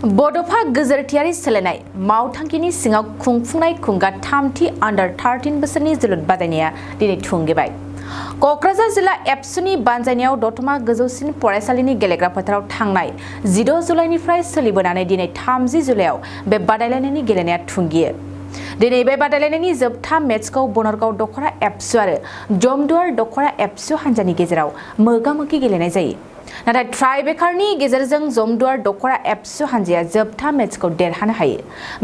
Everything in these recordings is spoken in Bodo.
बड'फा गोजोरथियारि सोलायनाय मावथांखिनि सिङाव खुंफुंनाय खुंगा थामथि आन्डार 13 बोसोरनि जोलुर बादायनाया दिनै थुंगेबाय। क'क्राझार जिल्ला एबसुनि बानजायनायाव दतमा गोजौसिन फरायसालिनि गेलेग्रा फोथाराव थांनाय 16 जुलाइनिफ्राय सोलिबोनानै दिनै 30 जुलाइयाव बे बादायलायनायनि गेलेनाया थुंगियो। दिनै बे बादायलायनायनि जोबथा मेचखौ बनरगाव दख'रा एबसु आरो जमदुवार दख'रा एबसु हान्जानि गेजेराव मोगा-मोगि गेलेनाय जायो। नाथाय ट्राइब्रेकारनि गेजेरजों जमदुवार दख'रा एबसु हान्जाया जोबथा मेचखौ देरहानो हायो।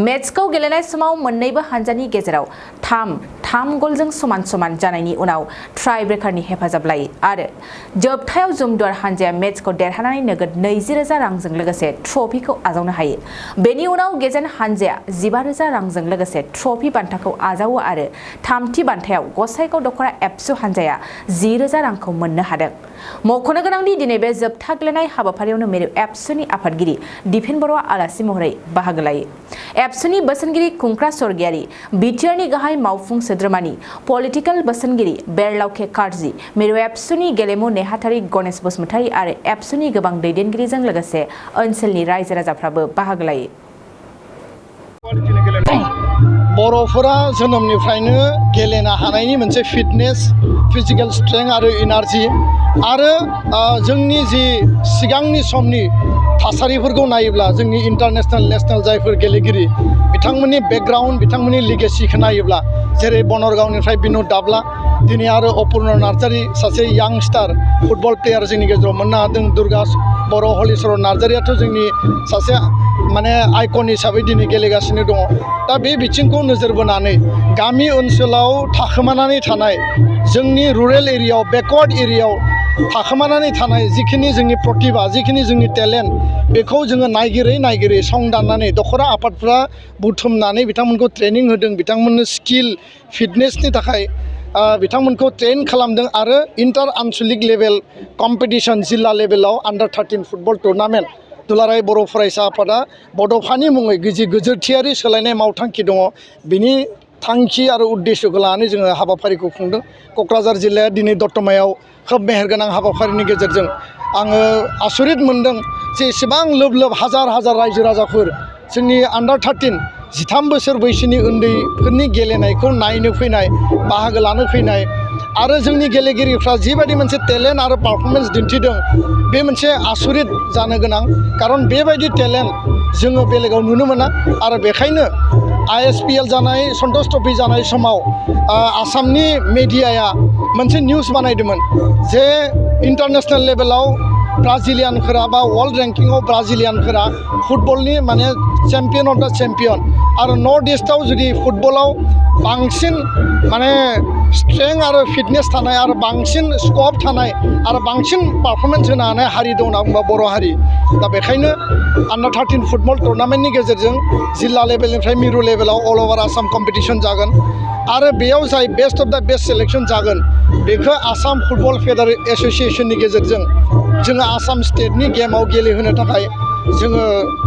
मेचखौ गेलेनाय समाव मोन्नैबो हान्जानि गेजेराव 3 गलजों समान जानायनि उनाव ट्राइब्रेकारनि हेफाजाब लायो आरो जोबथायाव जमदुवार हान्जाया मेचखौ देरहानानै नोगोद 20,000 रांजों लोगोसे ट्रफिखौ आजावनो हायो। बेनि उनाव गेजेन हान्जाया 15,000 रांजों लोगोसे ट्रफि बान्थाखौ आजावो आरो थामथि बान्थायाव गसाइगाव दख'रा एबसु हान्जाया 10,000 रांखौ मोननो हादों। मख'नो गोनांदि दिनै बे जोबथा गेलेनाय हाबाफारियावनो मिरु एबसुनि आफादगिरि दिपेन बर'आ आलासि महरै बाहागो लायो। एबसुनि बोसोनगिरि खुंख्रा स्वर्गियारि, बिटिआरनि गाहाय मावफुं सोद्रोमानि पलिटिकेल बोसोनगिरि बेरलावखे कार्जी, मिरु एबसुनि गेलेमु नेहाथारि गणेश बसुमतारी आरो एबसुनि गोबां दैदेनगिरिजों लोगोसे ओनसोलनि रायजो राजाफ्राबो बाहागो लायो। बर'फोरा जोनोमनिफ्रायनो गेलेनो हानायनि मोनसे फिटनेस, फिजिकेल स्ट्रेंथ आरो एनार्जि आरो जोंनि जि सिगांनि समनि थासारिफोरखौ नायोब्ला जोंनि इन्टारनेशनेल नेशनेल जायफोर गेलेगिरि बिथांमोननि बेकग्राउन्ड, बिथांमोननि लिगेसिखौ नायोब्ला जेरै बनरगावनिफ्राय बिन'द दाब्ला, दिनै आरो अपुर्न नार्जारी सासे यांस्टार फुटबल प्लेयार जोंनि गेजेराव मोननो हादों। दुर्गा बर', हलिचरन नार्जारीयाथ' जोंनि सासे आइकन हिसाबै दिनै गेलेगासिनो दङ। दा बे बिथिंखौ नोजोर बोनानै गामि ओनसोलाव थाखोमानानै थानाय जोंनि रुरेल एरियायाव, बेकवार्ड एरियायाव थाखोमानानै थानाय जिखिनि जोंनि प्रतिभा, जिखिनि जोंनि टेलेन्ट, बेखौ जोङो नायगिरै सं दाननानै दख'रा आफादफ्रा बुथुमनानै बिथांमोनखौ ट्रेनिं होदों। बिथांमोननो स्किल, फिटनेसनि थाखाय बिथांमोनखौ ट्रेन खालामदों आरो इन्टार आनसलिक लेभेल कम्पिटिसन जिल्ला लेभेलाव आन्डार 13 फुटबल टुर्नामेन्ट दुलाराय बर' फरायसा आफादा बड'फानि मुङै गोजोरथियारि सोलायनाय मावथांखि दङ। बिनि थांखि आरो उद्देश्यखौ लानानै जोङो हाबाफारिखौ खुंदों। क'क्राझार जिल्लाया दिनै दतमायाव खोब मेहेरगोनां हाबाफारिनि गेजेरजों आङो आसरित मोनदों जे एसेबां लोब हाजार रायजो राजाफोर जोंनि आन्डार 13 बोसोर बैसोनि उन्दैफोरनि गेलेनायखौ नायनो फैनाय, बाहागो लानो फैनाय आरो जोंनि गेलेगिरिफ्रा जिबायदि मोनसे टेलेन्ट आरो पारफरमेन्स दिन्थिदों, बे मोनसे आसरित जानो गोनां। खारन बेबायदि टेलेन्ट जोङो बेलेगाव नुनो मोना आरो बेखायनो ISPL जानाय, सन्टोष ट्रफि जानाय समाव आसामनि मेडियाया मोनसे निउस बानायदोंमोन जे इन्टारनेशनेल लेभेलाव ब्राजिलियानफोरा बा वर्ल्ड रेंकिंआव ब्राजिलियानफोरा फुटबलनि चेम्पियन अफ द चेम्पियन आरो नर्थ इस्टआव जुदि फुटबलाव बांसिन स्ट्रेंथ आरो फिटनेस थानाय आरो बांसिन स्कप थानाय आरो बांसिन पारफरमेन्स होनो हानाय हारि दं होनना बुंबा बर' हारि। दा बेखायनो आन्डार 13 फुटबल टुर्नामेन्टनि गेजेरजों जिल्ला लेभेलनिफ्राय मिरु लेभेलाव अल अभार आसाम कम्पिटिसन जागोन आरो बेयाव जाय बेस्ट अफ द बेस्ट सेलेक्सन जागोन बेखौ आसाम फुटबल एस'सिएशननि गेजेरजों जोङो आसाम स्टेटनि गेमाव गेलेहोनो थाखाय जोङो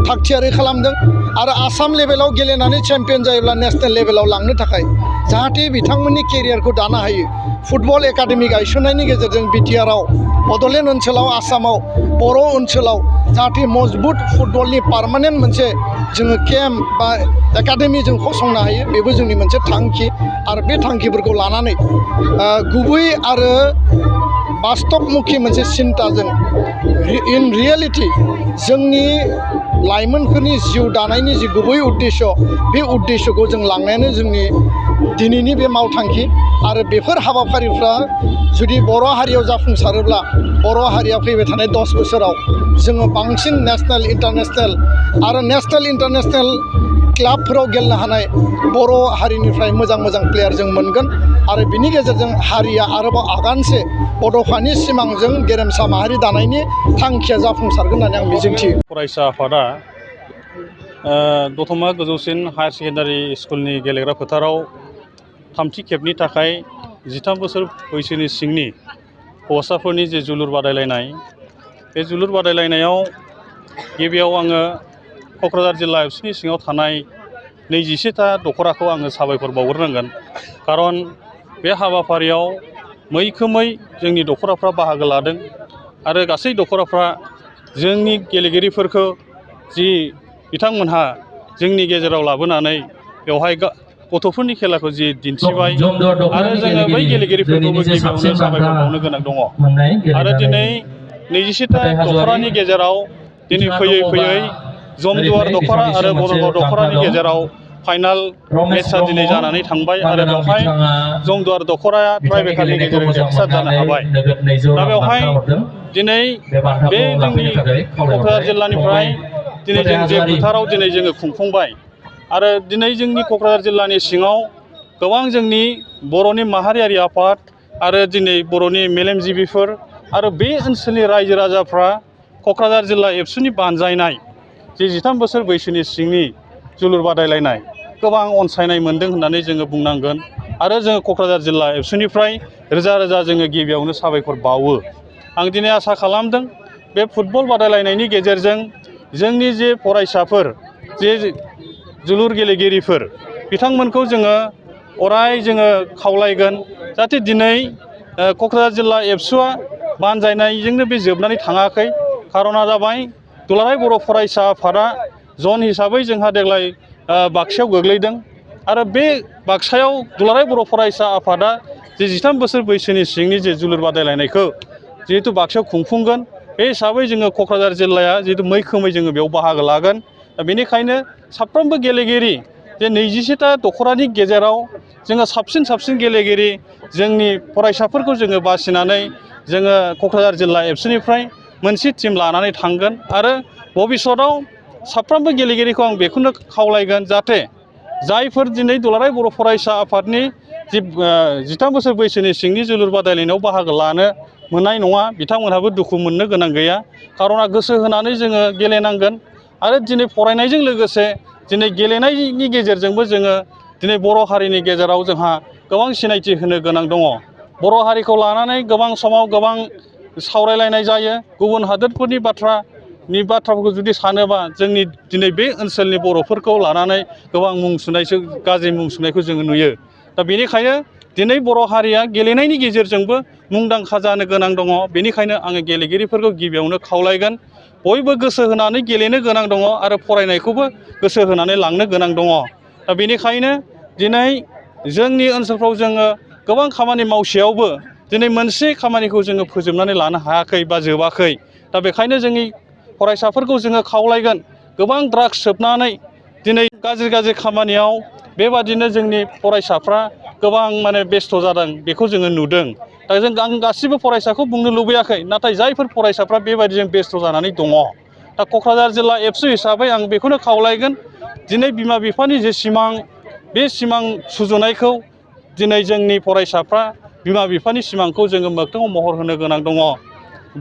थागथियारि खालामदों आरो आसाम लेभेलाव गेलेनानै चेम्पियन जायोब्ला नेशनेल लेभेलाव लांनो थाखाय जाहाथे बिथांमोननि केरियारखौ दानो हायो। फुटबल एकाडेमि गायसननायनि गेजेरजों बिटिआरआव, बड'लेण्ड ओनसोलाव, आसामाव, बर' ओनसोलाव जाहाथे मजबुत फुटबलनि पारमानेन्ट मोनसे जोङो केम्प बा एकाडेमि जों फसंनो हायो, बेबो जोंनि मोनसे थांखि आरो बे थांखिफोरखौ लानानै गुबै आरो बास्तबमुखि मोनसे सिन्ताजों इन रियेलिटि जोंनि लाइमोनफोरनि जिउ दानायनि जि गुबै उद्देश्य, बे उद्देश्यखौ जों लांनायानो जोंनि दिनैनि बे मावथांखि आरो बेफोर हाबाफारिफ्रा जुदि बर' हारियाव जाफुंसारोब्ला बर' हारिया फैबाय थानाय 10 बोसोराव जोङो बांसिन नेशनेल, इन्टारनेशनेल आरो नेशनेल इन्टारनेशनेल क्लाबफोराव गेलेनो हानाय बर' हारिनिफ्राय मोजां प्लेयार जों मोनगोन आरो बिनि गेजेरजों हारिया आरोबाव आगानसे बड'फानि सिमांजों गेरेमसा माहारि दानायनि थांखिया जाफुंसारगोन होननानै आं मिजिंथियो। फरायसा आफादा दतमा गोजौसिन हायार सेकेन्डारि स्कुलनि गेलेग्रा फोथाराव थामथि खेबनि थाखाय 13 बोसोर बैसोनि सिंनि हौवासाफोरनि जे जोलुर बादायलायनाय, बे जोलुर बादायलायनायाव गिबियाव आङो क'क्राझार जिल्ला एबसुनि सिङाव थानाय 21टा दख'राखौ आङो साबायखर बावग्रोनांगोन। खारन बे हाबाफारियाव मैखोमै जोंनि दख'राफ्रा बाहागो लादों आरो गासै दख'राफ्रा जोंनि गेलेगिरिफोरखौ जि बिथांमोनहा जोंनि गेजेराव लाबोनानै बेवहाय गथ'फोरनि खेलाखौ जि दिन्थिबाय आरो जोङो बै गेलेगिरिफोरखौबो गिबियावनो साबायखर बावनो गोनां दङ। आरो दिनै 27टा दख'रानि गेजेराव दिनै फैयै फैयै जमदुवार दख'रा आरो बरगाव दख'रानि गेजेराव फाइनाल मेचआ दिनै जानानै थांबाय आरो बेवहाय जमदुवार दख'राया ट्राइबेकारनि गेजेरजों देरहासार जानो हाबाय। दा बेवहाय दिनै बे जोंनि क'क्राझार जिल्लानिफ्राय दिनै जों जे फोथाराव दिनै जोङो खुंफुंबाय आरो दिनै जोंनि क'क्राझार जिल्लानि सिङाव गोबां जोंनि बर'नि माहारियारि आफाद आरो दिनै बर'नि मेलेमजिबिफोर आरो बे ओनसोलनि रायजो राजाफ्रा क'क्राझार जिल्ला एबसुनि बानजायनाय जे 13 बोसोर बैसोनि सिंनि जोलुर बादायलायनाय गोबां अनसायनाय मोनदों होननानै जोङो बुंनांगोन। आरो जोङो क'क्राझार जिल्ला एबसुनिफ्राय रोजा रोजा जोङो गिबियावनो साबायखर बावो। आं दिनै आसा खालामदों बे फुटबल बादायलायनायनि गेजेरजों जोंनि जे फरायसाफोर जे जोलुर गेलेगिरिफोर बिथांमोनखौ जोङो अराय जोङो खावलायगोन जाहाथे दिनै क'क्राझार जिल्ला एबसुआ बानजायनायजोंनो बे जोबनानै थाङाखै। खारना जाबाय दुलाराय बर' फरायसा आफादा जन हिसाबै जोंहा देग्लाय बाक्सायाव गोग्लैदों आरो बे बाक्सायाव दुलाराय बर' फरायसा आफादा जे 13 बोसोर बैसोनि सिंनि जे जोलुर बादायलायनायखौ जिहेतु बाक्सायाव खुंफुंगोन बे हिसाबै जोङो क'क्राझार जिल्लाया जिहेतु मैखोमै जोङो बेयाव बाहागो लागोन। दा बेनिखायनो साफ्रोमबो गेलेगिरि जे 27टा दख'रानि गेजेराव जोङो साबसिन गेलेगिरि जोंनि फरायसाफोरखौ जोङो बासिनानै जोङो क'क्राझार जिल्ला एबसुनिफ्राय मोनसे टिम लानानै थांगोन आरो भबिसतआव साफ्रोमबो गेलेगिरिखौ आं बेखौनो खावलायगोन जाहाथे जायफोर दिनै दुलाराय बर' फरायसा आफादनि जि 13 बोसोर बैसोनि सिंनि जोलुर बादायलायनायाव बाहागो लानो मोननाय नङा बिथांमोनहाबो दुखु मोननो गोनां गैया। खारना गोसो होनानै जोङो गेलेनांगोन आरो दिनै फरायनायजों लोगोसे दिनै गेलेनायनि गेजेरजोंबो जोङो दिनै बर' हारिनि गेजेराव जोंहा गोबां सिनायथि होनो गोनां दङ। बर' हारिखौ लानानै गोबां समाव गोबां सावरायलायनाय जायो। गुबुन हादोरफोरनि बाथ्राफोरखौ जुदि सानोबा जोंनि दिनै बे ओनसोलनि बर'फोरखौ लानानै गोबां गाज्रि मुं सुनायखौ जोङो नुयो। दा बेनिखायनो दिनै बर' हारिया गेलेनायनि गेजेरजोंबो मुंदांखा जानो गोनां दङ। बेनिखायनो आङो गेलेगिरिफोरखौ गिबियावनो खावलायगोन बयबो गोसो होनानै गेलेनो गोनां दङ आरो फरायनायखौबो गोसो होनानै लांनो गोनां दङ। दा बेनिखायनो दिनै जोंनि ओनसोलफ्राव जोङो गोबां खामानि मावसेयावबो दिनै मोनसे खामानिखौ जोङो फोजोबनानै लानो हायाखै बा जोबाखै। दा बेखायनो जोंनि फरायसाफोरखौ जोङो खावलायगोन गोबां ड्राग्स सोबनानै दिनै गाज्रि खामानियाव बेबादिनो जोंनि फरायसाफ्रा गोबां बेस्थ' जादों बेखौ जोङो नुदों। दा आं गासिबो फरायसाखौ बुंनो लुबैयाखै नाथाय जायफोर फरायसाफ्रा बेबायदिजों बेस्थ' जानानै दङ दा क'क्राझार जिल्ला एबसु हिसाबै आं बेखौनो खावलायगोन दिनै बिमा बिफानि जे सिमां बे सिमां सुजुनायखौ दिनै जोंनि फरायसाफ्रा बिमा बिफानि सिमांखौ जोङो मोगथाङाव महर होनो गोनां दङ।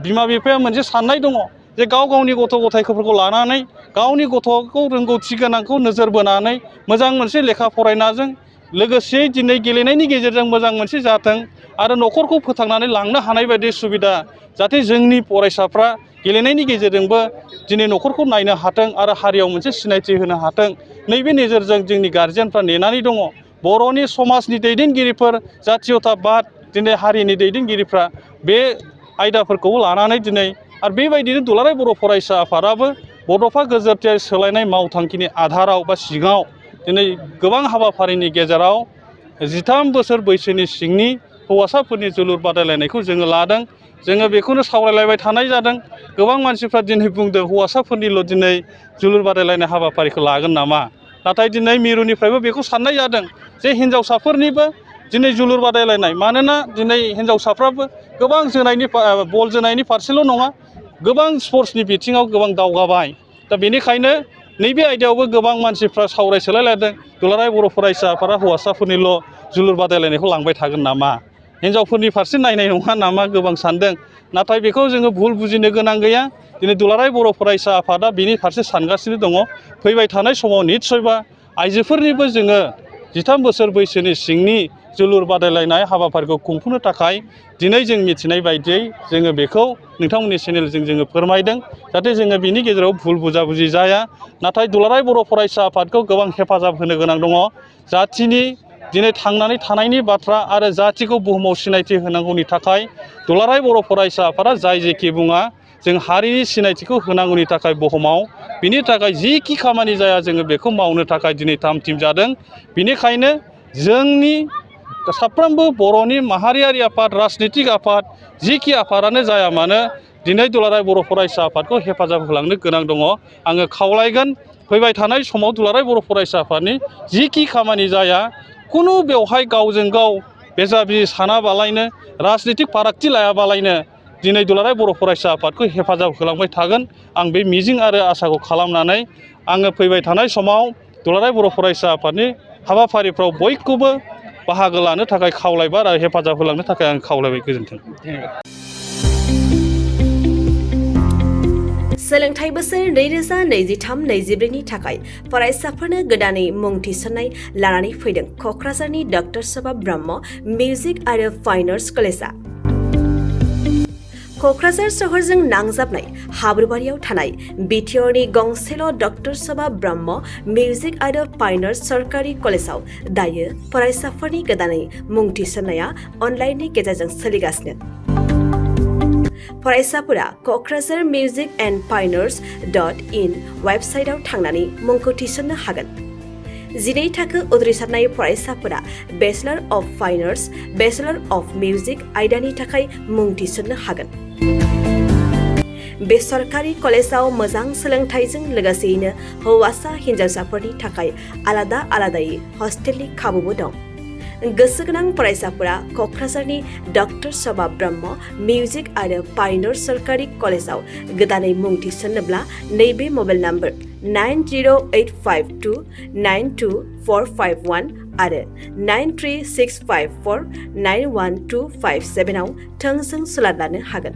बिमा बिफाया मोनसे साननाय दङ जे गावनि गथ' गथायफोरखौ लानानै गावनि गथ'खौ रोंगौथि गोनांखौ नोजोर बोनानै मोजां मोनसे लेखा फरायनायजों लोगोसे दिनै गेलेनायनि गेजेरजों मोजां मोनसे जाथों आरो न'खरखौ फोथांनानै लांनो हानाय बायदि सुबिदा जाहाथे जोंनि फरायसाफ्रा गेलेनायनि गेजेरजोंबो दिनै न'खरखौ नायनो हाथों आरो हारियाव मोनसे सिनायथि होनो हाथों नैबे नोजोरजों जोंनि गारजेनफ्रा नेनानै दङ। बर'नि समाजनि दैदेनगिरिफोर जाथियथाबाद दिनै हारिनि दैदेनगिरिफ्रा बे आयदाफोरखौ लानानै दिनै आरो बेबायदिनो दुलाराय बर' फरायसा आफादाबो बड'फा गोजोरथाय सोलायनाय मावथांखिनि आधाराव बा सिगाङाव दिनै गोबां हाबाफारिनि गेजेराव 13 बोसोर बैसोनि सिंनि हौवासाफोरनि जोलुर बादायलायनायखौ जोङो लादों। जोङो बेखौनो सावरायलायबाय थानाय जादों। गोबां मानसिफ्रा दिनै बुंदों हौवासाफोरनिल' दिनै जोलुर बादायलायनाय हाबाफारिखौ लागोन नामा। नाथाय दिनै मिरुनिफ्रायबो बेखौ साननाय जादों जे हिनजावसाफोरनिबो दिनै जोलुर बादायलायनाय मानोना दिनै हिनजावसाफ्राबो गोबां बल जोनायनि फारसेल' नङा गोबां स्पर्ट्सनि बिथिङाव गोबां दावगाबाय। दा बेनिखायनो नैबे आयदायावबो गोबां मानसिफ्रा सावरायसोलायलायदों दुलाराय बर' फरायसा आफादा हौवासाफोरनिल' जोलुर बादायलायनायखौ लांबाय थागोन नामा हिनजावफोरनि फारसे नायनाय नङा नामा गोबां सानदों। नाथाय बेखौ जोङो भुल बुजिनो गोनां गैया। दिनै दुलाराय बर' फरायसा आफादा बेनि फारसे सानगासिनो दङ। फैबाय थानाय समाव निस्सयबा आइजोफोरनिबो जोङो 13 बोसोर बैसोनि सिंनि जोलुर बादायलायनाय हाबाफारिखौ खुंफुंनो थाखाय दिनै जों मिथिनाय बायदियै जोङो बेखौ नोंथांमोननि चेनेलजों जोङो फोरमायदों जाहाथे जोङो बिनि गेजेराव भुल बुजाबुजि जाया। नाथाय दुलाराय बर' फरायसा आफादखौ गोबां हेफाजाब होनो गोनां दङ। जाथिनि दिनै थांनानै थानायनि बाथ्रा आरो जाथिखौ बुहुमाव सिनायथि होनांगौनि थाखाय दुलाराय बर' फरायसा आफादा जाय जेखि बुङा जों हारिनि सिनायथिखौ होनांगौनि थाखाय बुहुमाव बिनि थाखाय जिखि खामानि जाया जोङो बेखौ मावनो थाखाय दिनै थाम थिम जादों। बिनिखायनो जोंनि साफ्रोमबो बर'नि माहारियारि आफाद राजनितिक आफाद जिखि आफादानो जाया मानो दिनै दुलाराय बर' फरायसा आफादखौ हेफाजाब होलांनो गोनां दङ। आङो खावलायगोन फैबाय थानाय समाव दुलाराय बर' फरायसा आफादनि जिखि खामानि जाया खुनु बेवहाय गावजों गाव बेजा बिजि सानाबालायनो राजनितिक फारागथि लायाबालायनो दिनै दुलाराय बर' फरायसा आफादखौ हेफाजाब होलांबाय थागोन। आं बे मिजिं आरो आसाखौ खालामनानै आङो फैबाय थानाय समाव दुलाराय बर' फरायसा आफादनि हाबाफारिफ्राव बयखौबो बाहागो लानो थाखाय खावलायबाय आरो हेफाजाब होलांनो थाखाय आं खावलायबाय। गोजोन्थों। सोलोंथाइ बोसोर 2023-24नि थाखाय फरायसाफोरनो गोदानै मुं थिसननाय लानानै फैदों क'क्राझारनि डक्टर सभा ब्रह्म मिउजिक आरो फाइन आर्ट्स कलेजआ। क'क्राझार सोहोरजों नांजाबनाय हाब्रुबारियाव थानाय बिटिआरनि गंसेल' डक्टर सभा ब्रह्म मिउजिक आरो फाइन आर्ट्स सरकारि कलेजआव दायो फरायसाफोरनि गोदानै मुं थिसननाया अनलाइननि गेजेरजों सोलिगासिनो। फरायसाफोरा क'क्राझार मिउजिक एन्ड फाइन आर्ट्स.in वेबसाइटआव थांनानै मुंखौ थिसननो हागोन। 12 थाखो उथ्रिसारनाय फरायसाफोरा bachelor of fine arts, bachelor of music आयदानि थाखाय मुं थिसननो हागोन। बे सरकारि कलेजआव मोजां सोलोंथाइजों लोगोसेयैनो हौवासा हिन्जावसाफोरनि थाखाय आलादा आलादायै हस्टेलनि खाबुबो दं। गोसो गोनां फरायसाफोरा क'क्राझारनि डक्टर सभा ब्रह्म मिउजिक आरो फाइन आर्ट्स सरकारि कलेजआव गोदानै मुं थिसन्नोब्ला नैबे मबाइल नम्बर 9085292451 आरो 93654912557 आव थोंजों सुलाद लानो हागोन।